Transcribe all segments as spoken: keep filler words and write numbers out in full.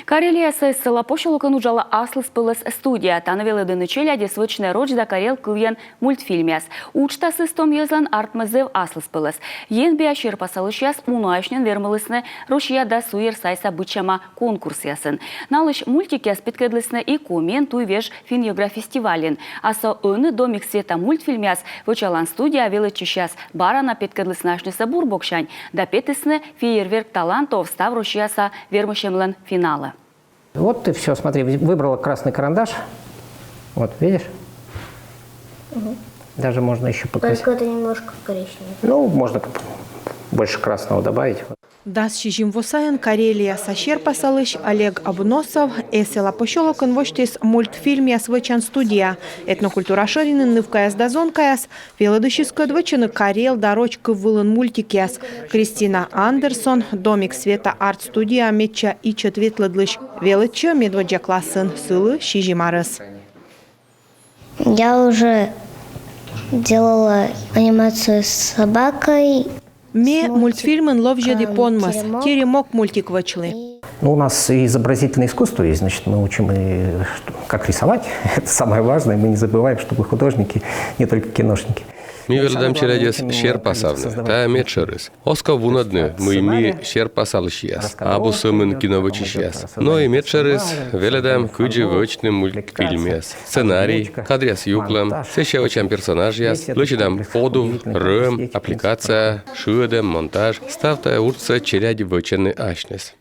Карелияса Эсела посёлокын уджалӧ аслыспӧлӧс студия. Тані велӧдӧны челядьӧс вӧчны роч да карел кывйӧн мультфильмъяс. Уджтасыс том йӧзлӧн артмӧ зэв аслыспӧлӧс. Енбиа серпасалысьяс унаысь нин вермылісны Россия да суйӧр сайса быдсяма конкурсъясын. Налысь мультикъяс петкӧдлісны и Комиын туйвеж «Финн-йӧгра» фестивальын. А со ӧні «Домик света» мультфильмъяс вӧчалан студияса велӧдчысьяс бара на петкӧдлісны асьнысӧ бур боксянь да петісны «Фейерверк талантов» ставроссияса вермасьӧмлӧн финалӧ. Вот ты все, смотри, выбрала красный карандаш. Вот, видишь? Даже можно еще покрасить. Только это немножко коричневый. Ну, можно больше красного добавить. Дас сизим во сайын Карелияса серпасалысь Олег Обносов Эсела посёлокын восьтіс мультфильмъяс вӧчан студия. Этнокультура шӧринын нывкаяс да зонкаяс велӧдысьыскӧд вӧчӧны карел да роч кыв вылын мультикъяс. Кристина Андерсон «Домик света» арт-студияӧ медся ичӧт ветлӧдлысь. Велӧдчӧ медводдза классын, сылы сизим арӧс. Я уже делала анимацию с собакой. Ме мультфильмын ловзьӧді понмӧс, «Теремок» мультик вӧчлі. Ну, у нас и изобразительное искусство есть, значит, мы учим и, что- как рисовать. Это самое важное, мы не забываем, что мы художники, не только киношники. Ми велӧдам челядьӧс серпасавны, тайӧ медшӧрыс. Оз ков вунӧдны, мый ми серпасалысьяс, абу сӧмын кино вӧчысьяс. Но и медшӧрыс, велӧдам, кыдзи вӧчны мультфильмъяс. Сценарий, кадръяс юклӧм, сэсся вӧчам персонажъяс, лӧсьӧдам подув, рӧм, аппликация, шыӧдӧм, монтаж. Став тайӧ уджсӧ челядь вӧчӧны асьныс.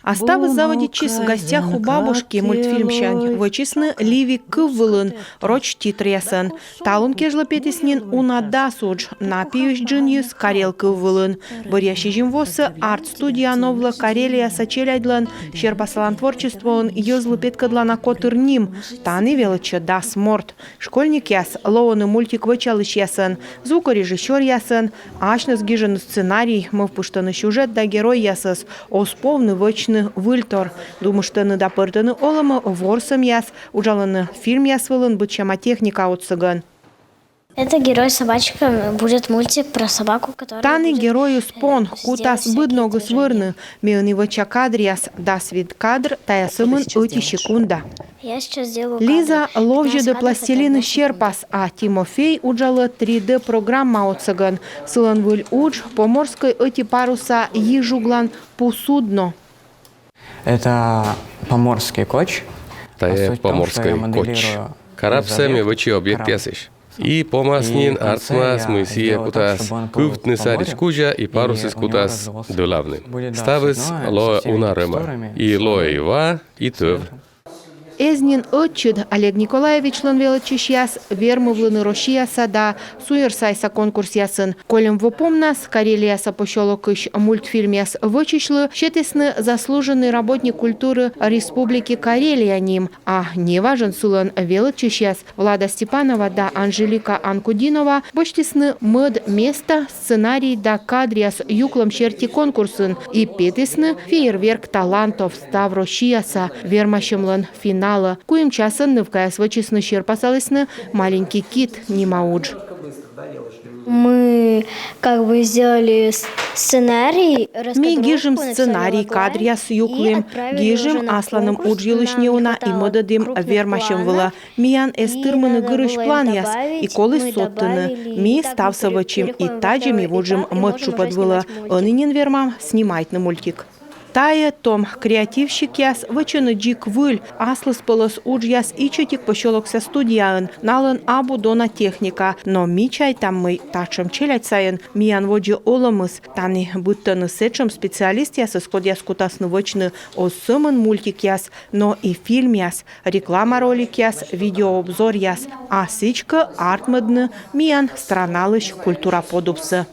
А ставыс заводитчис «В гостях у бабушки» мультфильмсянь. Вӧчисны ливи кыв вылын, роч титръясӧн. Талун кежлӧ петіс нин уна дас удж. На пиысь джынйыс карел кыв вылын. Бӧръя сизим восӧ арт-студия новлӧ Карелияса челядьлӧн серпасалан творчествоын йӧзлы петкӧдлана котыр ним. Тані велӧдчӧ дас морт. Школьникъяс лоӧны мультик вӧчалысьясӧн, звукорежиссёръясӧн, асьныс гижӧны сценарий, мӧвпыштӧны сюжет да геройясӧс, оз повны вӧчны выльтор. Думыштӧны да пӧртӧны олӧмӧ ворсӧмъяс, уджалӧны фильмъяс вылын быдсяма техника отсӧгӧн. Это герой собачка, будет мультик про собаку, которая... Тані геройыс пон, кутас быд ногыс вӧрны. Ме ӧні вӧча кадръяс, дас вит кадр, тайӧ сӧмын ӧти секунда. Лиза ловзьӧдӧ пластилиныс серпас, а Тимофей уджалӧ три дэ программа отсӧгӧн. Сылӧн выль удж — поморскӧй ӧти паруса йи жуглан пу судно. Это поморский коч. Тайӧ поморскӧй коч. Карапсӧ ме вӧчи объектъясысь. И помас нин артмас, мый сійӧ кутас кывтны саридз кузя, и парусыс кутас дӧлавны. Ставыс лоӧ уна рӧма. И лоӧ и ва, и тӧв. Эз нин ӧтчыд Олег Николаевичлӧн велӧдчысьяс вермывлӧны Россияса да суйӧр сайса конкурсъясын. Кольӧм во помнас Карелияса посёлокысь мультфильмъяс вӧчысьлы сетісны «Заслуженный работник культуры Республики Карелия» ним. А неважӧн сылӧн велӧдчысьяс Влада Степанова да Анжелика Анкудинова босьтісны мӧд места сценарий да кадръяс юклӧм серти конкурсын и петісны «Фейерверк талантов» ставроссияса вермасьӧмлӧн финалӧ. Куим часӧн нывкаяс вӧчисны-серпасалісны «Маленький кит» нима удж. Мы как бы сделали с- сценарий, раскадровку, написали логотип и отправили уже на конкурс. Ми гижим сценарий, кадръяс юклім, гижим асланым удж йылысь неуна и мӧдӧдім вермасьӧм вылӧ. Миян эз тырмыны гырысь планъяс, и коліс содтыны. Ми ставсӧ вӧчим, и тадзи ми вуджим мӧд тшупӧд вылӧ. Ӧні нин вермам снимайтны мультик. Тайӧ том креативщикъяс вӧчӧны дзик выль, аслыспӧлӧс уджъяс ичӧтик посёлокса студияын. Налӧн абу дона техника, но ми чайтам, мый татшӧм челядь сайын миян водзӧ олӧмыс. Тані быдтӧны сэтшӧм специалистъясӧс, кодъяс кутасны вӧчны оз сӧмын мультикъяс, но и фильмъяс, реклама роликъяс, видеообзоръяс, а сідзкӧ артмӧдны миян страналысь культура подувсӧ.